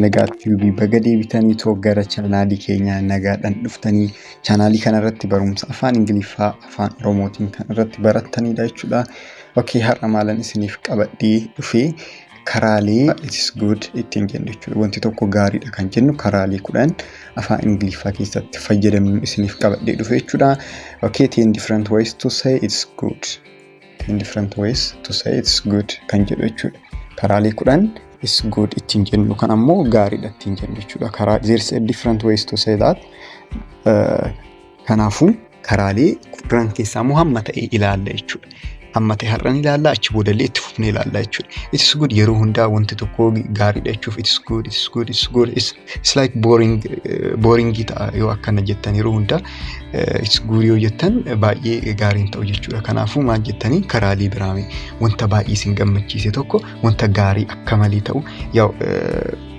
Nagaa Tube baga deebitanii too gara chaanaalii keenyaa nagaadhaan dhuftanii. Chaanaalii kanarratti barumsa afaan Ingiliffaa afaan Oromootiin kan irratti barattanidha jechuudha. Okay, har'a maalan isiniif qabadhee dhufee? Karaalee "it is good" ittiin jennu jechuudha. Wanti tokko gaariidha kan jennu karaalee 10 afaan Ingiliffaa keessatti fayyadamnu isiniif qabadhee dhufe jechuudha. Okay, 10 different ways to say "it's good". 10 different ways to say "it's good" kan jedhu jechuudha. Karaalee 10 "it's good" ittiin jennu kan ammoo gaariidha ittiin jennu jechuudha. Karaa, there's a different ways to say that. Kanaafuu karaalee 10 keessaa immoo hamma ta'e ilaalla jechuudha. Hamma ta'e har'an ilaalla, achi boodallee itti fufnee ilaalla jechuudha. "It's good" yeroo hundaa wanti tokko gaariidha jechuuf "it's good, it's good, it's good". It's like boring, boringii ta'a yoo akkana jettan. Yeroo hundaa "it's good" yoo jettan baay'ee gaariin ta'u jechuudha. Kanaafuu maal jettanii, karaalee biraa wanta baay'ee isin gammachiise tokko, wanta gaarii akka malee ta'u, yaa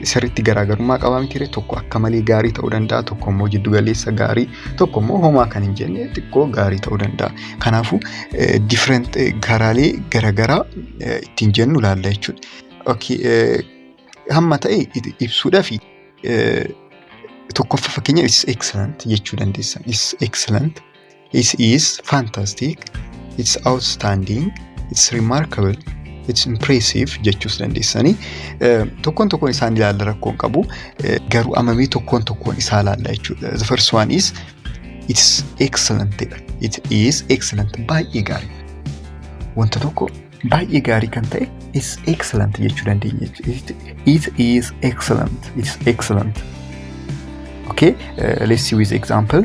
sirriitti garaagarummaa qabaa miti? Tokko akka malee gaarii ta'uu danda'a, tokko immoo jiddu galeessa gaarii, tokko immoo homaa kan hin jenne xiqqoo gaarii ta'uu danda'a. Kanaafuu different karaalee garaagaraa ittiin jennu ilaalla jechuudha. Okay, hamma ta'e ibsuudhaaf tokkoffaa fakkeenya "it's excellent" jechuu dandeessan. It's excellent. It is fantastic. It's outstanding. It's remarkable. It's impressive jechuus dandeessanii. Tokkoon tokkoon isaan ilaalla, rakkoon qabu. Garuu amamii tokkoon tokkoon isaa ilaalla jechuudha. The first one is "it's excellent" jedha. It is excellent, baay'ee gaarii. Wanta tokko baay'ee gaarii kan ta'e "it's excellent" jechuu dandeenya. It is excellent. It's excellent. Okay, let's see with example.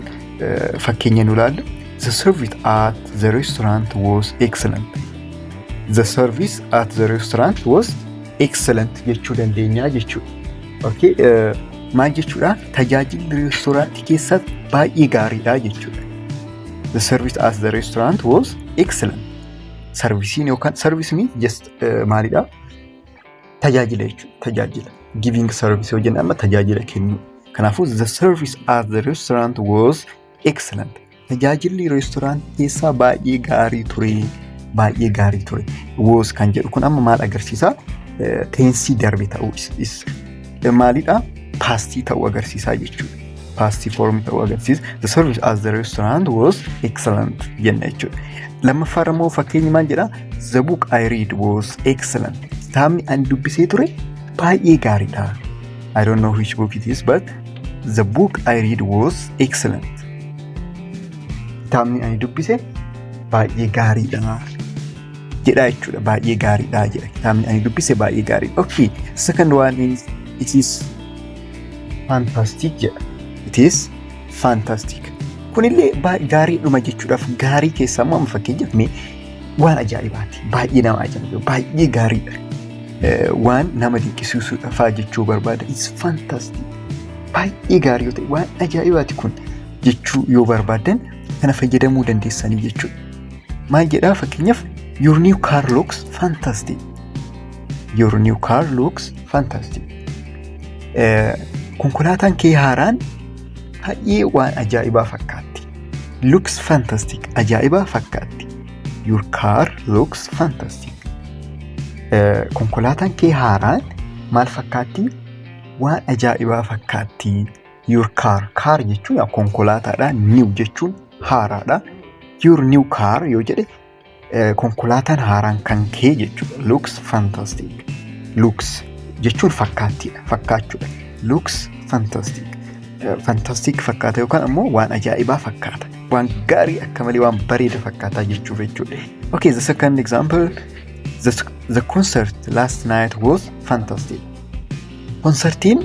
Fakkeenya nu ilaallu. The service at the restaurant was excellent. The service at the restaurant was excellent jechuu dandeenya jechuudha. Okay, maal jechuudha? Tajaajilli reestooraantii keessatti baay'ee gaariidha jechuudha. The service at the restaurant was excellent. Serviceiin yookaan service means just maalidha? Tajaajila jechuudha. Tajaajila. Giving service yoo jenne amma tajaajila kennuu. Kanaafuu the service at the restaurant was excellent. Tajaajilli reestooraantii keessaa baay'ee gaarii ture. Baay'ee gaarii ture. "Was" kan jedhu kun amma maal agarsiisa? Tense darbe ta'uu, maalidha? Past ta'uu agarsiisaa jechuudha. Past form ta'uu agarsiisa. The service at the restaurant was excellent jenna jechuudha. Lammaffaa immoo fakkeenyi maal jedhaa? The book I read was excellent. Kitaabni ani dubbisee ture baay'ee gaariidha. I don't know which book it is, but the book I read was excellent. Kitaabni ani dubbise baay'ee gaariidha jedha jechuudha. Baay'ee gaariidha jedha. Kitaabni ani dubbise baay'ee gaariidha. Okay, second one is "it is fantastic" jedha. It is fantastic. Kunillee gaariidhuma jechuudhaaf, gaarii keessaa immoo amma fakkeenyaaf mee waan ajaa'ibaati. Baay'ee nama ajaa'iba. Baay'ee gaariidha. Waan nama dinqisiisudha fa'aa jechuu barbaada. It's fantastic. Baay'ee gaarii yoo ta'e, waan ajaa'ibaati kun jechuu yoo barbaadan kana fayyadamuu dandeessanii jechuudha. Maal jedhaa? Fakkeenyaaf, your new car looks fantastic. Your new car looks fantastic. Konkolaataan kee haaraan baay'ee waan ajaa'ibaa fakkaatti. Looks fantastic, ajaa'ibaa fakkaatti. Your car looks fantastic. Konkolaataan kee haaraan maal fakkaatti? Waan ajaa'ibaa fakkaatti. Your car. Car jechuun konkolaataadha. New jechuun haaraadha. "Your new car" yoo jedhe, konkolaataan haaraan kan kee jechuudha. Looks fantastic. Looks jechuun fakkaattiidha. Fakkaachuudha. Looks fantastic. Fantastic fakkaata yookaan ammoo waan ajaa'ibaa fakkaata. Waan gaarii akka malee waan bareeda fakkaataa jechuuf jechuudha. Okay, the second example, the concert last night was fantastic. Konsertiin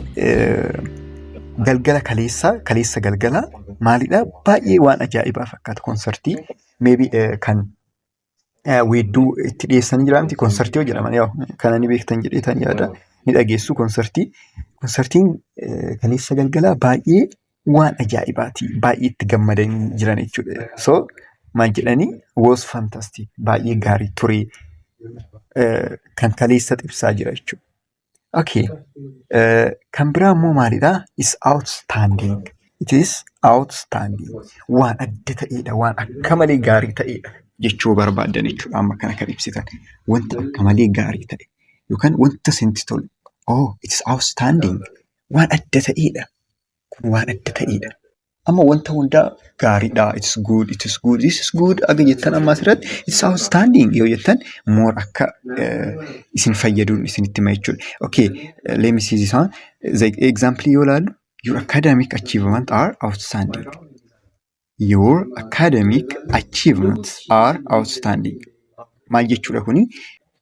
galgala kaleessaa, kaleessa galgala maalidha? Baay'ee waan ajaa'ibaa fakkaata. Konsertii maybe kan weedduu itti dhiyeessanii jira miti, konsertii yoo jedhaman yaa kana ni beektan jedheetan yaada, ni dhageessu konsertii. Konsertiin kaleessa galgalaa baay'ee waan ajaa'ibaati. Baay'ee itti gammadanii jiran jechuudha. So maal jedhanii? Was fantastic, baay'ee gaarii ture, kan kaleessa ibsaa jira jechuudha. Okay. Kan biraa immoo maalidhaa? Is outstanding. It is outstanding. Waan adda ta'edha. Waan akka malee gaarii ta'edha jechuu barbaaddan jechuudha. Amma kana kan ibsitan. Wanta akka malee gaarii ta'e yookaan wanta isinitti tolu. Oh, it is outstanding. Waan adda ta'edha. Kun waan adda ta'edha. Amma wanta hundaa gaariidha. It's good, it is good, this is good aga jettan amma asirratti "it's outstanding" yoo jettan more akka isin fayyaduun isinitti hima jechuudha. Okay, let me see this one. The example yoo ilaallu, "Your academic achievements are outstanding." "Your academic achievements are outstanding." Maal jechuudha kuni?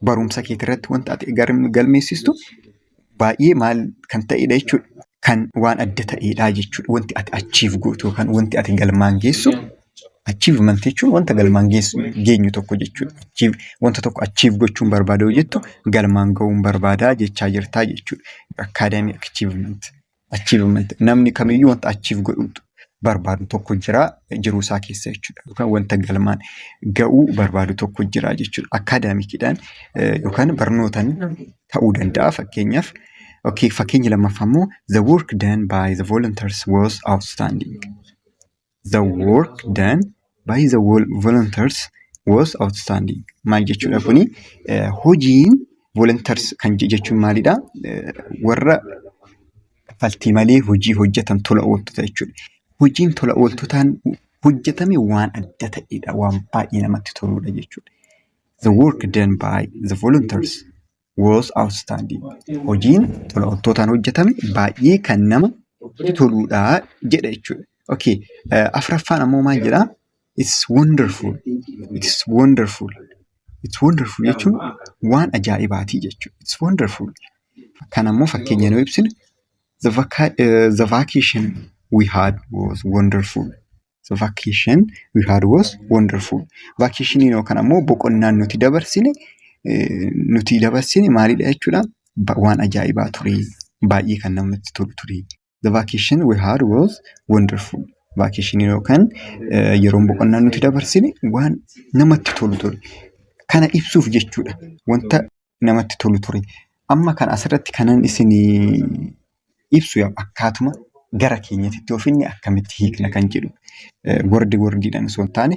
Barumsa keetii irratti wanta ati galmeessistu baay'ee maal kan ta'edha jechuudha. Kan waan adda ta'edha jechuudha. Wanti ati achieve gootu yookaan wanti ati galmaan geessu, achievement jechuun wanta galmaan geenyu tokko jechuudha. Achieve, wanta tokko achieve gochuun barbaada yoo jettu, galmaan ga'uun barbaadaa jechaa jirtaa jechuudha. Academic achievement. Achievement namni kamiyyuu wanta achieve godhuu barbaadu tokko jira jiruu isaa keessa jechuudha. Yookaan wanta galmaan ga'uu barbaadu tokko jira jechuudha. Academiciidhaan yookaan barnootaan ta'uu danda'a fakkeenyaaf. Okay, fakkeenya lammaffaa immoo, "The work done by the volunteers was outstanding." "The work done by the volunteers was outstanding." Maal jechuudha kuni? Hojiin volunteers kan jechuun maalidha? Warra kaffaltii malee hojii hojjetan, tola ooltota jechuudha. Hojiin tola ooltotaan hojjetame waan adda ta'edha. Waan baay'ee namatti toludha jechuudha. "The work done by the volunteers was outstanding." Hojiin tola ooltotaan hojjetame baay'ee kan nama toludha jedha jechuudha. Okay, afuraffaan ammoo maal jedhaa? It's wonderful. It's wonderful. "It's wonderful" jechuun waan ajaa'ibaati jechuudha. It's wonderful. Kan ammoo fakkeenya yoo ibsinu, "The vacation we had was wonderful." "The vacation we had was wonderful." Vacationii yookaan ammoo boqonnaan nuti dabarsine maalidha jechuudha? Waan ajaa'ibaa ture. Baay'ee kan namatti tolu ture. "The vacation we had was wonderful." Vacationii yookaan yeroon boqonnaa nuti dabarsine waan namatti tolu ture. Kana ibsuuf jechuudha. Wanta namatti tolu ture. Amma kan asirratti kanan isinii ibsu, akkaatuma gara keenyatti yoo finne akkamitti hiikna kan jedhu, word wordiidhaan osoo hin taane,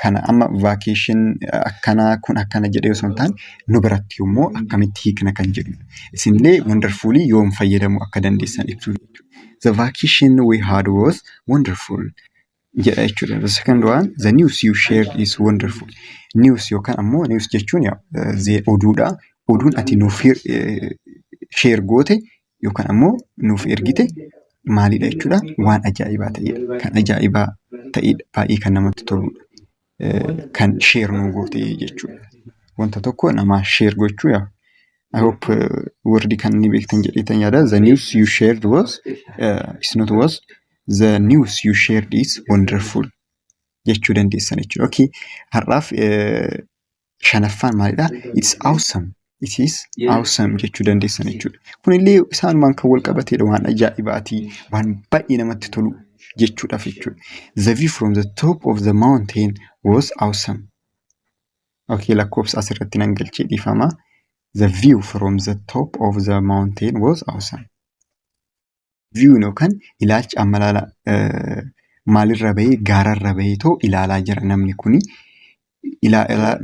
kana amma vacation akkanaa kun akkana jedhee osoo hin taane, nu biratti immoo akkamitti hiikna kan jedhudha. Isinillee wonderfulii yoom fayyadamuu akka dandeessan ibsuu jechuudha. "The vacation we had was wonderful" jedha jechuudha. The second one, "The news you shared is wonderful." News yookaan ammoo news jechuun oduudha. Oduun ati nuuf share goote yookaan ammoo nuuf ergite maalidha jechuudha? Waan ajaa'ibaa ta'edha. Kan ajaa'ibaa ta'edha. Baay'ee kan namatti toludha. Kan share nuu goote jechuudha. Wanta tokko namaa share gochuu yaa. I hope warri kan ni beektan jedheetan yaada. "The news you shared was is not was, the news you shared is wonderful" jechuu dandeessan jechuudha. Okay. Har'aaf shanaffaan maalidha? It's awesome. "It is awesome" jechuu dandeessan jechuudha. Kunillee isaanumaan kan wal qabatedha. Waan ajaa'ibaati. Waan baay'ee namatti tolu jechuudhaaf jechuudha. "The view from the top of the mountain was awesome." Okay, lakkoofsa asirratti nan galchee, dhiifama. "The view from the top of the mountain was awesome." View yookaan ilaalchi amma ilaala, maalirra bahee, gaararra baheetoo ilaalaa jira namni kuni.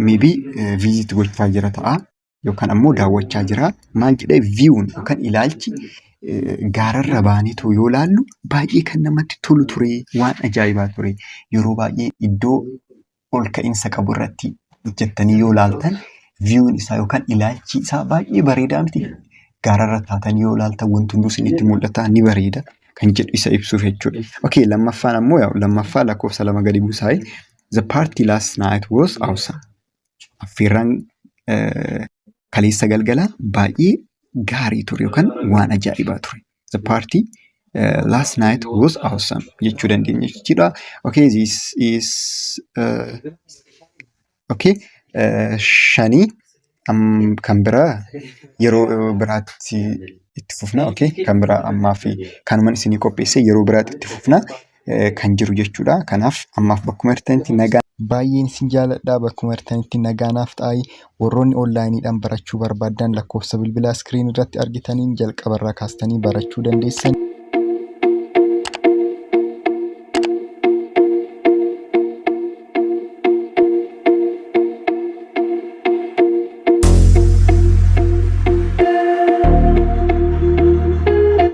Maybe visit gochaa jira ta'a yookaan ammoo daawwachaa jira. Maal jedhee? View'n yookaan ilaalchi gaararra baaneetoo yoo ilaallu baay'ee kan namatti tolu ture, waan ajaa'ibaa ture. Yeroo baay'ee iddoo ol ka'iinsa qabu irratti jettanii yoo ilaaltan, view'n isaa yookaan ilaalchi isaa baay'ee bareedaa miti? Gaararra taatanii yoo ilaaltan wanti hunduu isinitti mul'ata, ni bareeda kan jedhu isa ibsuuf jechuudha. Okay, lammaffaan ammoo, lammaffaa lakkoofsa 2 gadi buusaa'e. "The party last night was awesome." Affeerraan kaleessa galgalaa baay'ee gaarii ture yookaan waan ajaa'ibaa ture. "The party last night was awesome" jechuu dandeenya jechuudha. Okay, this is okay, shanii kan biraa yeroo biraatti itti fufna. Okay, kan biraa ammaaf kanuman isinii qopheesse, yeroo biraatti itti fufna kan jiru jechuudha. Kanaaf ammaaf bakkuma jirtanitti nagaa. Baay'een isin jaaladha. Bakkuma jirtanitti nagaa naaf ta'aa. Warroonni onlineiidhaan barachuu barbaaddan lakkoofsa bilbilaa screen irratti argitaniin jalqabarraa kaastanii barachuu dandeessan.